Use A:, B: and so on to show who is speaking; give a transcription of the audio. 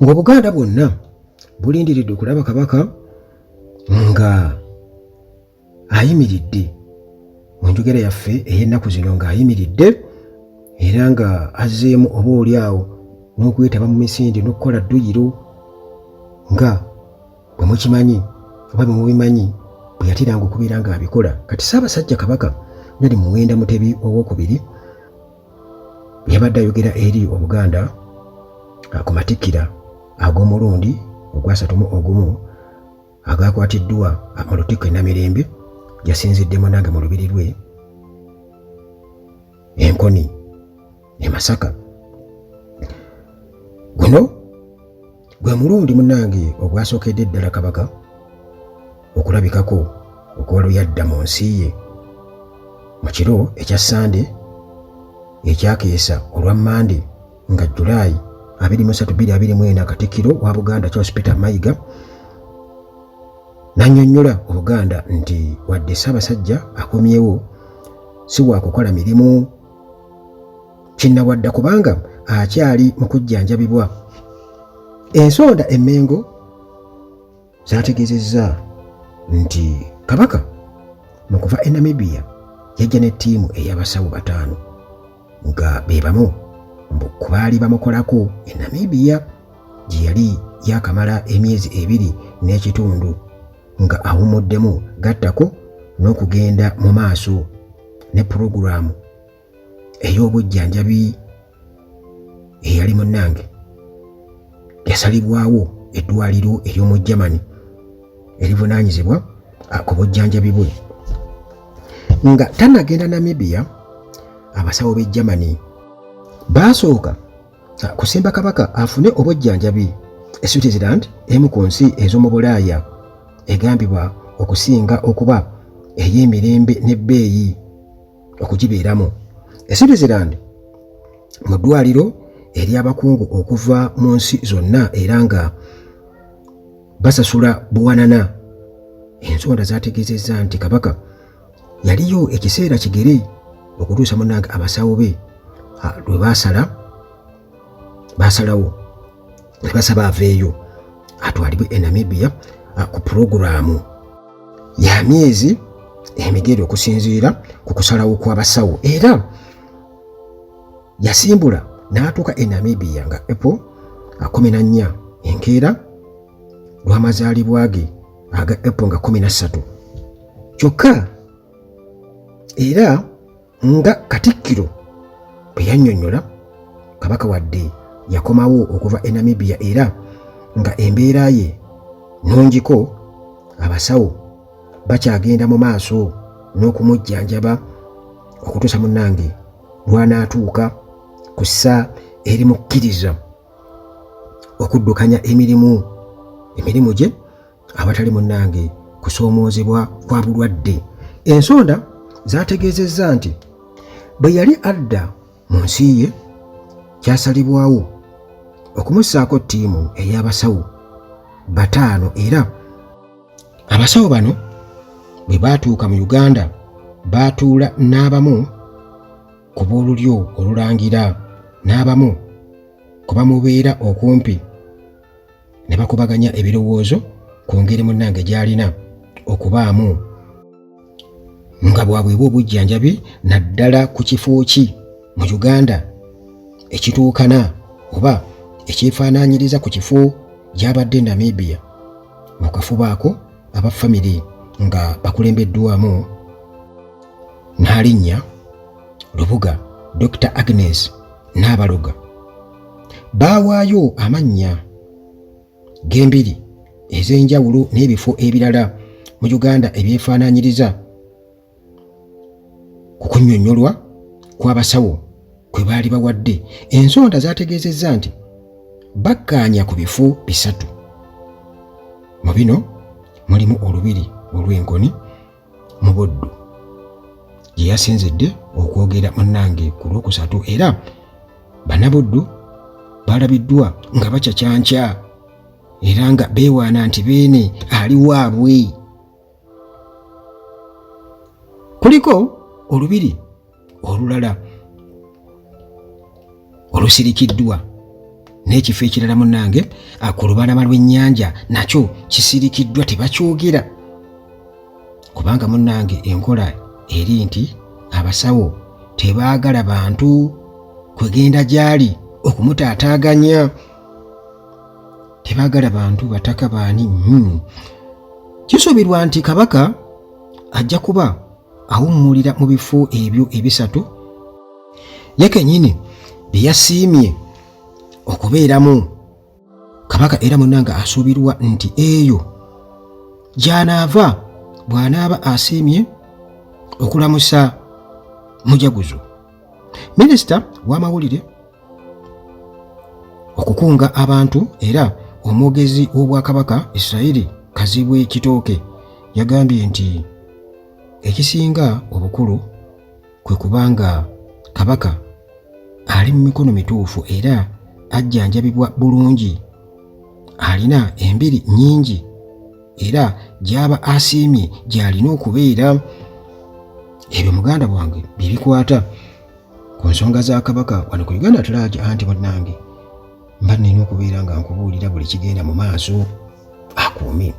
A: Ng'Obuganda bwonna bulindiridde okulaba Kabaka nga ayimiridde mu njogera yaffe ey'ennaku zino, ng'ayimiridde era nga azzeemu oba oli awo n'okwetaba mu misinde n'okukola dduyiro nga bwe mukimanyi oba bwe mubimanyi bwe yateranga okubeera ng'abikola. Kati Ssaabasajja Kabaka Nali Muwenda Mutebi owokubiri yabadde ayogera eri Obuganda ku matikkira ag'omulundi ogwasatu mu ogumu agakwatiddwa mu Lutikko e Namirembe, yasinzidde munange mu lubiri lwe Enkoni e Masaka. Guno gwe mulundi munange ogwasookedde ddala Kabaka okulabikako okuva lwe yadda mu nsi ye mu kiro ekya Ssande ekyakeesa olwa Mmande nga Julaayi 23, 2024. Katikkiro wa Buganda Charles Peter Mayiga n'annyonnyola Obuganda nti wadde Ssaabasajja akomyewo, si wakukola mirimu kinnawadda kubanga akyali mu kujjanjabibwa. Ensonda e Mmengo zaategeezezza nti Kabaka mu kuva e Namibia yajja ne ttiimu ey'abasawo bataano nga be bamu ku baali bamukolako e Namibia gye yali yaakamala emyezi ebiri n'ekitundu nga awummuddemu, gattako n'okugenda mu maaso ne pulogulaamu ey'obujjanjabi eyali munnange yasalibwawo eddwaliro ery'omu Germany erivunaanyizibwa ku bujjanjabi bwe. Nga tannagenda Namibia, abasawo b'e Germany baasooka kusimba Kabaka afune obujjanjabi e Switzerland, emu ku nsi ez'omu Bulaaya egambibwa okusinga okuba ey'emirembe n'ebbeeyi okugibeeramu. E Switzerland mu ddwaliro ery'abakungu okuva mu nsi zonna era nga basasula buwanana. Ensonda zaategeezezza nti Kabaka yaliyo ekiseera kigere okutuusa munnange abasawo be lwe baasala baasalawo ne basaba aveeyo atwalibwe e Namibia ku pulogulaamu ya myezi emigere okusinziira ku kusalawo kw'abasawo, era yasimbula n'atuuka e Namibia nga April 14, enkeera lw'amazaalibwa ge aga April nga 13. Kyokka era nga Katikkiro bwe yannyonnyola, Kabaka wadde yakomawo okuva e Namibia era nga embeera ye nnungiko, abasawo bakyagenda mu maaso n'okumujjanjaba okutuusa munnange lw'anaatuuka ku ssa erimukkiriza okuddukanya emirimu gye awatali munnange kusoomoozebwa kwa bulwadde. Ensonda zaategeezezza nti bwe yali adda mu nsi ye, kyasalibwawo okumussaako ttiimu ey'abasawo bataano, era abasawo bano bwe baatuuka mu Uganda baatuula n'abamu ku b'olulyo olulangira n'abamu ku bamubeera okumpi ne bakubaganya ebirowoozo ku ngeri munnange gy'alina okubaamu nga bwabwebwa obujjanjabi, naddala ku kifo ki mu Uganda ekituukana oba ekyefaanaanyiriza ku kifo gy'abadde Namibia. Mu kafubo ako, aba famire nga bakulembeddwamu Nnaalinnya Lubuga Dr. Agnes Nnaabaloga baawaayo amannya g'embiri ez'enjawulo n'ebifo ebirala mu Uganda ebyefaanaanyiriza ku kunnyonnyolwa kw'abasawo kwe baali bawadde. Ensonda zaategeezezza nti bakkaanya ku bifo bisatu. Mu bino mulimu olubiri olw'Enkoni mu Buddu gye yasinzidde okwogera munnange ku Lwokusatu, era Bannabuddu balabiddwa nga bacacanca era nga beewaana nti Beene ali waabwe. Kuliko olubiri olulala Olusirikiddwa n'ekifo ekirala munnange ku lubalama lw'ennyanja nakyo kisirikiddwa, tebakyogera kubanga munnange enkola eri nti abasawo tebaagala bantu kwegenda gy'ali okumutaataaganya, tebaagala bantu bataka baani. Kisuubirwa nti Kabaka ajja kuba awummulira mu bifo ebyo ebisatu ye kennyini bye yasiimye okubeeramu. Kabaka era munnange asuubirwa nti eyo gy'anaava bw'anaaba asiimye okulamusa mujaguzo. Minisita w'amawulire, okukunga abantu era omwogezi w'Obwakabaka Israeli Kazibwe Kitooke yagambye nti ekisinga obukulu kwe kubanga Kabaka ali mu mikono mituufu era ajjanjabibwa bulungi, alina embiri nnyingi era gy'aba asiimye gy'alina okubeera. Ebyo muganda wange bye bikwata ku nsonga za Kabaka wano ku Uganda at Large. Anti munnange mba nina okubeera nga nkubuulira buli kigenda mu maaso. Akuume.